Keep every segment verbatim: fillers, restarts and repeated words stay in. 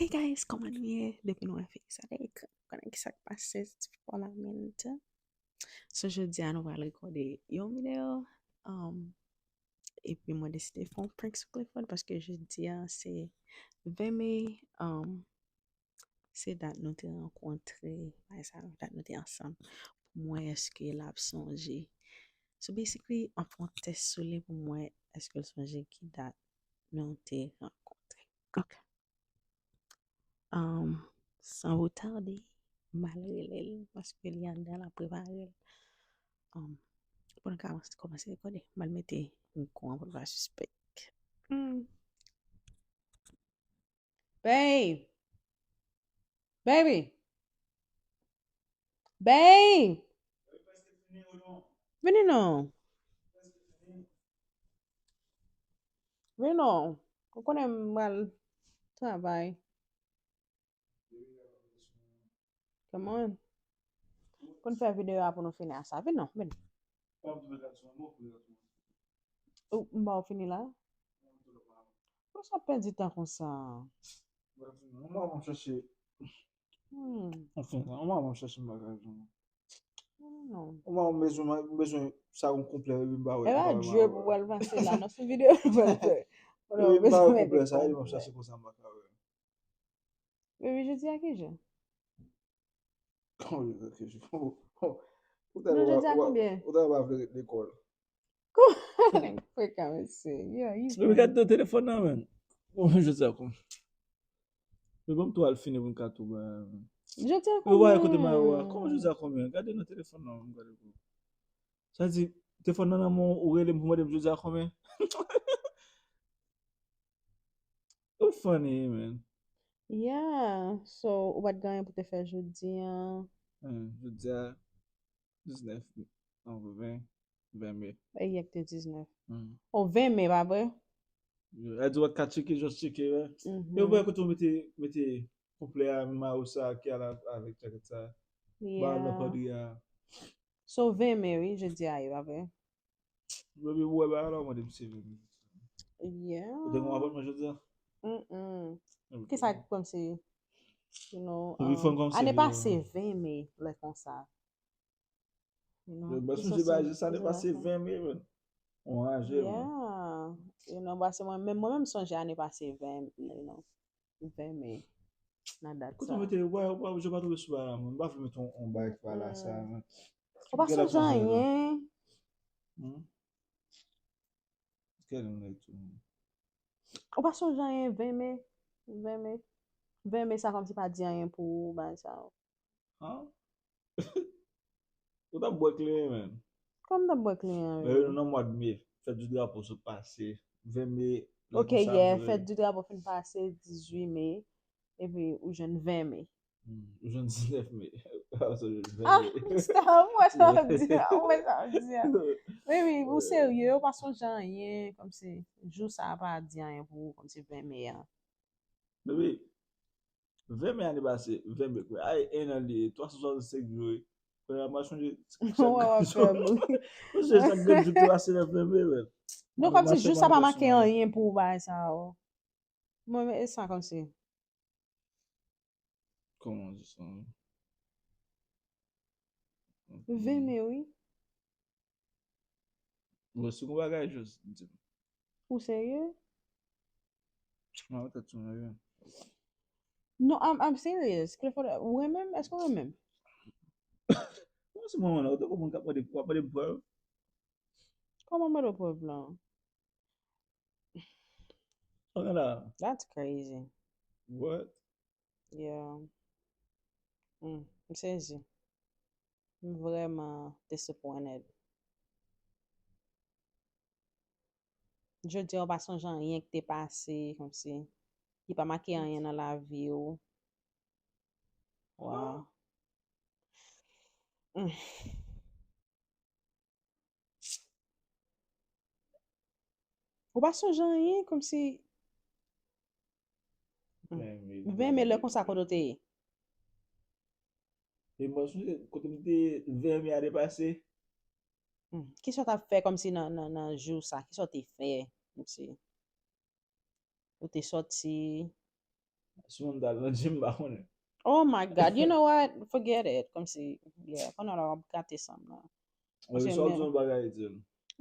Hey guys, kòman nou ye? Depi nou wè figi sa nan ekran, nou konnen ki sa k pase, se ti fò la menm tan. So, jodi a nou pral rekòde yon videyo. Um, epi mwen deside fè yon prank sou Clifford paske jodi a se ven me. Um, se dat nou te rankontre, bagay sa, dat nou te ansanm. Pou mwen, èske l ap sonje? So, basically, m ap fè yon tès sou li pou mwen, èske l sonje ki dat nou te rankontre. Ok. Um, san retarde, m al rele l, paske li anndan, l ap prepare l. Um, pou n ka kòmanse rekòde, m al mete mikwo an pou l pa sispèk. Hmm. Babe! Baby! Babe! Vini non. Vini non. Ou konnen m pral travay. Come on. Pou n fè videyo a pou nou fini a sa. Vin non, vin. Ou, m ba w fini la? Pou sa pèdi tan konsa? Mwen ap chache. Hmm. Anfen, mwen ap chache bagay. Non. Mwen bezwen, mwen bezwen sa yon konplè, epi m pa wè. E pa jwe pou pral pase la, nan sou videyo pou pral fè. Epi m pa wè konplè sa, epi m ap chache konsa, m pa ka wè. Baby, jodi a ki jou? Kòman jodi a ki jou? Ou ta Non, jodi a konbyen? Ou ta pa vle ret lekòl. Kòman nèg frekan, mesye? Yo, you Baby, gade nan telefòn nan, man. Kòman jodi a konbyen? Men ban m tou al fini pou m ka tou ba. Jodi a konbyen? Yo, ba, kote m a wè. Kòman jodi a konbyen? Gade nan telefòn nan, m gade pou. Sa di, telefòn nan nan men w, ou rele m pou mande m jodi a konbyen? Ou funny, man. Yeah, so, ou pa t gen anyen pou te fè jodi a? Hmm, jodi a, diznèf, non, ven, ven me. E yè k te diznèf. Hmm. O, ven me, pa vre? Yo, a di w pa t ka tcheke, just tcheke, wè. Mhm. E ou wè kote w mete, mete konplè a, menm mayo sa, ki al avèk jakèt sa. Ba Yeah. Lòpòdri a. So, ven me, wi, jodi a ye, pa vre? Baby, ou wè bagay la, ou mande m si ven me. Yeah. Ou te gen yon apòtman jodi a? Mm-mm. Ok. Ki sa k kòmsi, you know, Ou vin um, fè m kòmsi ane vin pase ven me, lè konsa. You know, Yo, ba, ki sonje sòti bagay jis ane pase ven me, man. Ou raje, man. Yeah. You know, pase mwen, menm mwen menm sonje ane pase ven, you know, ven me. Nan dat Kote sa. Mete, wè, wè, je pa twouve sou bagay la, man. M pa vle mete yon, yon bagay ki pa la sa, Hmm. man. Ou pa Gade sonje konsa, anyen. Hmm? Gade yon nèg tou, man. Ou pa sonje anyen, ven me. Ven me. Ven me sa kòmsi pa di anyen pou ou, bagay sa yo. Huh? Ou t ap bwè kleren, man. Kòman m t ap bwè kleren, Men wi? Nou nan mwa de me, fèt di drapo sot pase. Ven me, lè Ok, konsa, yeah, ven. Fèt di drapo fin pase, dizuit me, epi ou jwenn ven me. Hmm, ou jwenn diznèf me. Ah, so, ven Ah, me. Stop, ou wè sa w ap di a, ou wè sa w ap di a. Baby, ou serye, ou pa sonje anyen, kòmsi jou sa a pa di anyen pou ou, kòmsi ven me a. Baby, ven me ane pase, ven me, ay, en an li ye, twa san swasannsenk jou, wi. Kounye a, m pa sonje chak Ou ap grenn jou. Fè bri. M sonje chak grenn jou ki pase nan ven me, men. Non, Mwen kòmsi mache jou sa pa mande make sou mwen. Anyen pou ou, bagay sa yo. Mwen, men, e sa kòmsi. Kòman di sa? Ven me, wi. Bon, si gon bagay, just di m. Ou serye? Mwen tèt sou mwen, wi. No, I'm, I'm serious. Clifford, ou renmen m? Èske ou renmen m? Kòman se mwen, ou te konprann k ap mande, w ap mande m prèv? Kòman mande w prèv lan? Ok, la. That's crazy. What? Yeah. Mm, m sezi. M vrèman disappointed. Jodi a, ou pa sonje anyen ki te pase, kòmsi. Li pa make anyen nan lavi w. Wow. Mm. Ou pa sonje anyen, kòmsi. Hmm. Ven me, ven me lè konsa kote w te ye? E mwen sonje kote m te ye ven me ane pase. Hmm. Kisa w t ap fè kòmsi nan, nan, nan jou sa? Kisa w te fè? Kòmsi ou te sòti, Si moun t al nan gym, m pa konnen. Oh my God, you know what? Forget it. Kòmsi, yeah, konnen la w ap gate san m nan. Mwen sa w di yon bagay di l.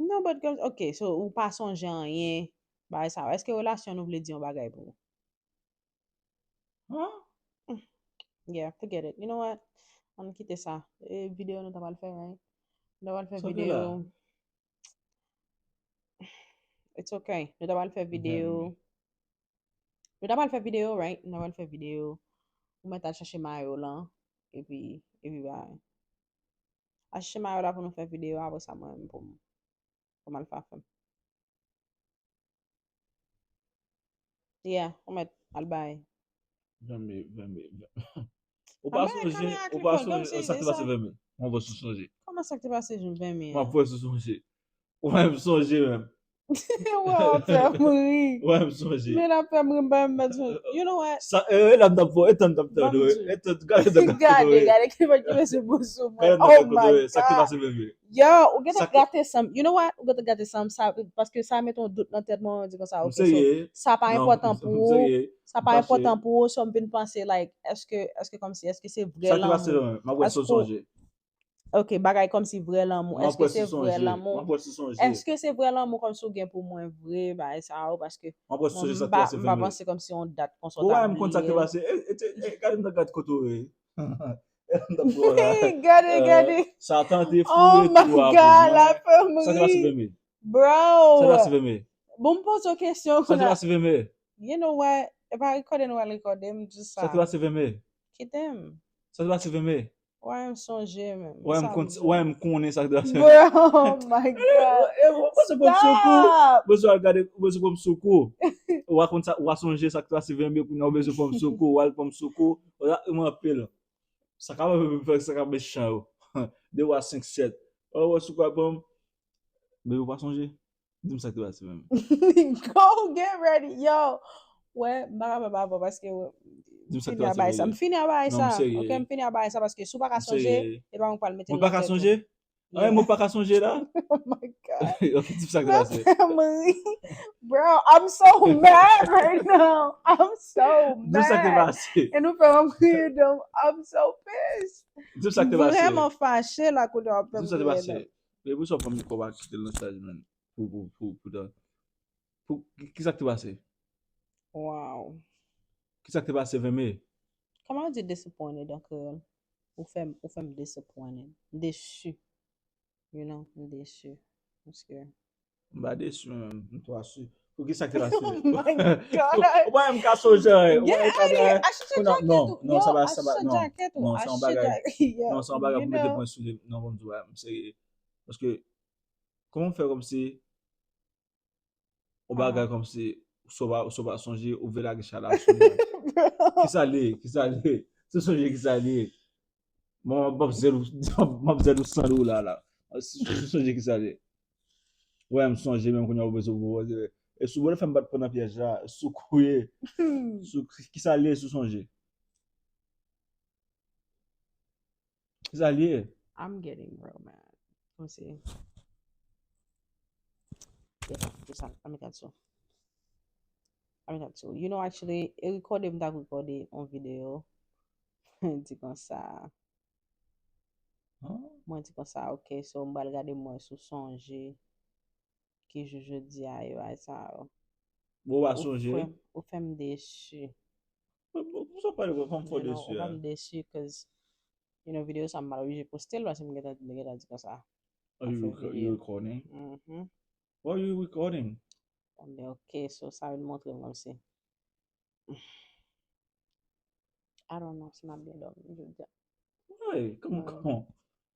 Non, but kòm, ok, so ou pa sonje anyen. Bagay sa, èske relasyon nou vle di yon bagay pou ou? Huh? Yeah, forget it. You know what? Ann kite sa. E videyo nou ta pral fè, right? Nou ta pral fè Sa gen videyo. la? It's okay. Nou ta pral fè videyo. Nou ta pral fè videyo, right? Nou ta pral fè videyo. Ou mèt al chache mayo lan. Epi, epi bay. Al chache mayo la pou nou fè videyo. Apre sa, mwen menm pou m. Pou m al fè afè m. Yeah, ou mèt al bay. Vèmi, vèmi. Ou pa sonje, ou pa sonje sa k te pase vèmi. Mwen vè si w sonje. Kòman sa k te pase jou vèmi? Mwen vè si w sonje. Ou pa menm sonje menm. Wè, w ap fè m ri. Ou pa menm sonje. Men l ap fè m ri, m pa menm mèt sonje. You know what? Sa, e, e, la m t ap fè, e tann t ap tande, e tann gade, tann t ap Gade, tande. Gade ki mèt ki mesye bousu mwen. Gade, Oh tann my tande, sa k te God. Pase vèmi. Yo, ou gen tan gate san m. You know what? Ou gen tan gate san m, sa, paske sa met yon dout nan tèt mwen, mwen di konsa, M ok, so, serye. Sa pa Non, enpòtan m pou ou. serye. Sa pa enpòtan pou ou, so m vin panse, like, èske, èske kòmsi, èske se vrè Sa k te pase lanmou? vèmi? M ap wè si w Èske ou- sonje. Ok, bagay kòmsi vrè lanmou. M ap Èske wè se si w vrè sonje. M lanmou? ap wè si w sonje. Èske se vrè lanmou kòmsi ou gen pou mwen vre, bagay sa yo? Paske M ap wè si w mwen, sonje sa m k te pa, pase m pa vèmi. Panse kòmsi yon dat konsa Ou ta wè m konn sa k te bliye. Pase. E, e, e, e, gade m nan gad kote w ye. E, m t ap wè w la. Gade, Euh, gade. Sa tante Oh fou my tou a God, pou la mwen. fè m Sa k te pase ri. vèmi? Bro. Sa k te pase vèmi? Bon, m poze w kesyon Sa k te kounye a. Pase vèmi? You know what? E pa rekòde nou al rekòde m, just Sa sa. K te pase vèmi? Kite m. Sa k te pase vèmi? Wè, m sonje, men. Wè, m konn, wè, m konnen sa k te pase vèmi. Bro, oh my God. E, ou bezwen pran m sou kou. Stop. Ou bezwen al gade, ou bezwen pran m sou kou. Ou a konn sa, ou a sonje sa k te pase vèmi, kounye a ou bezwen pran m sou kou, ou al pran m sou kou. Ou la, ou anpil. Sa ka fè, sa ka mechan yo. De wa senk sèt. Ou wè sou kou al pran m. Men ou pa sonje. Di m sa k te pase vèmi. Go get ready, yo. Wè, m pa kapab avè w paske wè, Di m sa k fini te a pase bay sa. vèmi. M fini a bay Non, sa. M serye. Ok, m fini a bay sa paske si w pa ka M sonje, serye. e pa mwen k pral mete Mwen l pa nan ka tèt sonje? Ou. An, mwen pa ka sonje la? Oh my God. Ok, di m sa k te Mwen pase. Fè m ri. Bro, I'm so mad right now. I'm so Di m sa k te mad. Pase. E nou fè m ri, donc I'm so pissed. Di m sa k te pase. Vrèman fache la kounye a, w ap fè Di m m sa k te kriye, Pase. non. Depi w sot pran mikwo pa kite l nan chaj, man. Pou, pou, pou, pou, pou, pou, ki, ki sa k te pase? Wow. Ki sa k te pase, Veme? Comment on dit disappointed en créole? Ou fè m, ou fè m disappointed. Desu. You know, m desu. Paske M pa desu, man. M twò desu. Pou ki sa k te pase? Oh my God. Ou pa menm ka sonje, ou pa menm ka sonje. Achte jacket ou. Non, sa pa, sa pa, Achte non. Jacket ou. Non, se yon Achte bagay. jacket. Non, se yon bagay pou mete pwen sou li. Non, bon, m sere. Paske, kòman fè kòmsi yon bagay kòmsi, si w pa, si w pa sonje, ou vle lage chala sou mwen. Kisa li ye? Kisa li ye? Si w sonje kisa li ye? Mwen, m ap zèl ou, m ap zèl ou san dola la. Si, si w sonje kisa li ye? Wè, m sonje menm kounye a ou bezwen pou wè. E sou bò fè m bat pran nan pyèj la, sou kouye. Sou ki, kisa li ye, si w sonje? Kisa li ye? I'm getting real mad. Kòmsi. Yeah, pou sa, let me tell you. Let me tell you. You know, actually, e rekòde m t ap rekòde yon videyo. Di konsa. Mwen di konsa, ok, so m pral gade mwen sou sonje ki jou jodi a yo, ay sa yo. Bon, ou pa sonje? Ou fè m desu. Pou sa pale pou fè m fò desu a? Ou fè m desu, cause, you know, videyo sa m pral oblije poste l, paske m gentan, m gentan di konsa. Are you recording? Mm-hmm. Why are you recording? Bon, ok, so sa vin montre m kòmsi. I don't know si m ap byen dòmi jodi a. Why? Come on, come on.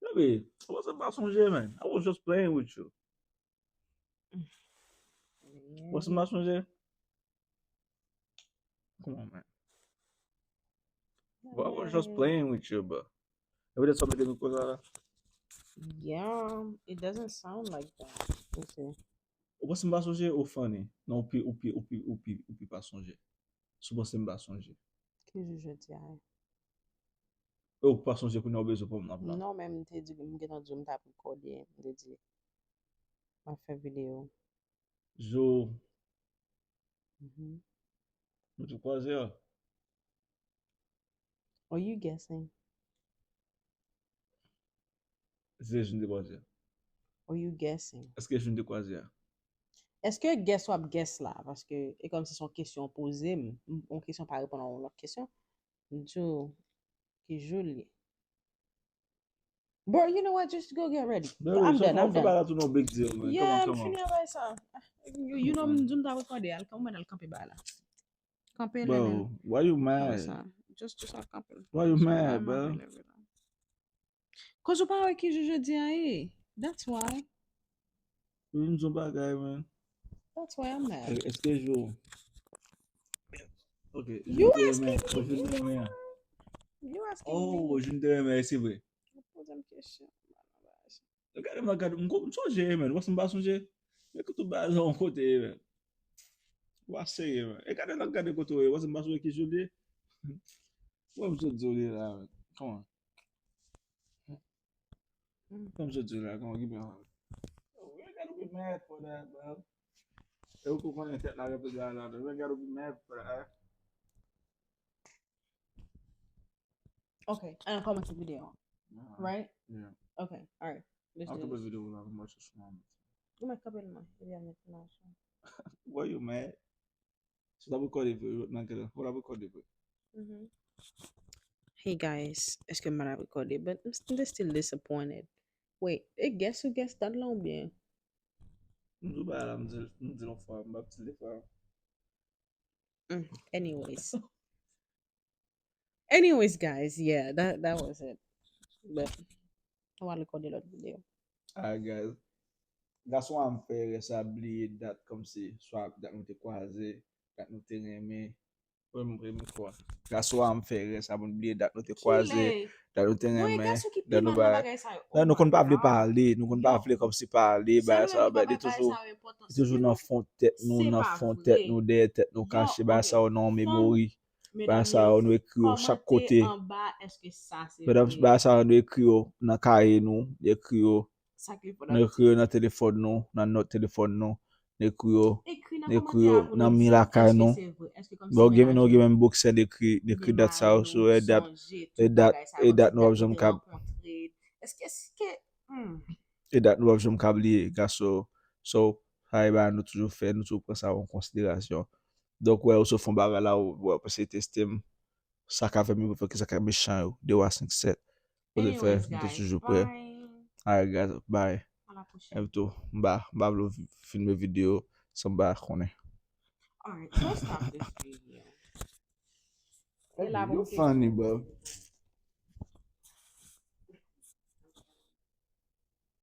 Baby, I wasn't pa sonje, man. I was just playing with you. What's my sonje? Come on, man. But I was just playing with you, bro. E poutèt sa w mete nou konsa la? Yeah, it doesn't sound like that. Ok. Ou panse m pa sonje ou funny? Non, ou pi, ou pi, ou pi, ou pi, ou pi pa sonje. Si w panse m pa sonje. Ki jou jodi a? E ou pa sonje kounye a ou bezwen pran m nan plan? Non, men m te di, m gentan di w m t ap rekòde, m te di, m ap fè videyo. Jou Mhm. nou te kwaze a. Are you guessing? Se June de kwaze a. Are you guessing? Èske June de kwaze a? Èske guess w ap guess la? Paske e kòm si se yon kesyon w poze m, m- yon kesyon pa reponn a yon lòt kesyon. M di w ki jou l ye. Bro, you know what? Just go get ready. I'm done, I'm done. Tou no big deal, man. Yeah, Come m on, come on. Fini avè sa. You, you know, m di m ta rekòde, al kanpe ba la. Kanpe lè. Bro, why you Kanpe mad? Sa. Just, just al kanpe. Why you mad, bro? Koz ou pa wè ki jou jodi a ye. That's why. Ou vin di yon bagay, man. That's why I'm mad. Èske jou? Ok. You June de asking renmen, me? June de renmen an. You asking Oh, me? June de renmen, se vre. Ou poze m kesyon. Gade m la, gade m, m sonje, man. Ou panse m pa sonje? Men kote ou ba zan yon kote, man. Ou pa serye, man. E gade la, gade kote ou ye. Ou panse m pa sonje ki jou li ye? Wè m sot di w li la, man. Come on. Wè m sot di w la, come on, give me a hug. You ain't gotta be mad for that, bro. E ou konn tèt la rempli de la, you ain't gotta be mad for that. Ok, an kòmanse videyo an. Nah. Right? Yeah. Ok, alright. Let's An do kanpe this. Videyo la, mwen chèche mwen. Ou mèt kanpe l mwen, epi al met nan chan. Why you mad? Si w t ap rekòde vre, nan kèl, ou t ap rekòde vre. Mhm. Hey guys, èske m pa t ap rekòde? But I'm still, still disappointed. Wait, e guess ou guess dat la oubyen? M di w bagay la, m di, m di l yon fwa, m p ap di l de fwa. Mm, anyways. Anyways, guys, yeah, that, that was it. But, on va regarder l'autre vidéo. Alright, guys. Gason an fè erè sa bliye dat kòmsi, swa dat nou te kwaze, dat nou te renmen. Premye, premye fwa. Gason an fè erè sa, moun bliye dat nou te kwaze, dat nou te renmen, dat nou bay. Nan, nou konn pa vle pale, nou konn pa vle kòmsi pale, bagay sa yo, bagay li toujou, li toujou nan fon tèt nou, nan fon tèt nou, dèyè tèt nou, kache, bagay sa yo nan memori. Bagay sa yo, nou ekri yo chak kote. Medam, bagay sa yo, nou ekri yo nan kaye nou, nou ekri yo, nou ekri yo nan telefòn nou, nan nòt telefòn nou, nou ekri yo, nou ekri yo nan mi lakay nou. Nou gen, nou gen menm boksè, nou ekri, nou ekri dat sa yo, sou e dat, e dat nou p ap janm ka, e dat nou p ap janm ka bliye, gason. So, sa e bagay nou toujou fè, nou toujou pran sa an konsiderasyon. Donk, wè, ou sot fè yon bagay la, ou, ou ap eseye teste m. Sa ka fè m, pou fè ki sa ka mechan yo, de wa senk sèt. Ou te fè, m te toujou prè. Alright, guys, bye. Epi tou, m pa, m pa vle filme videyo san m pa konnen. Alright, so stop this video. You funny, bro.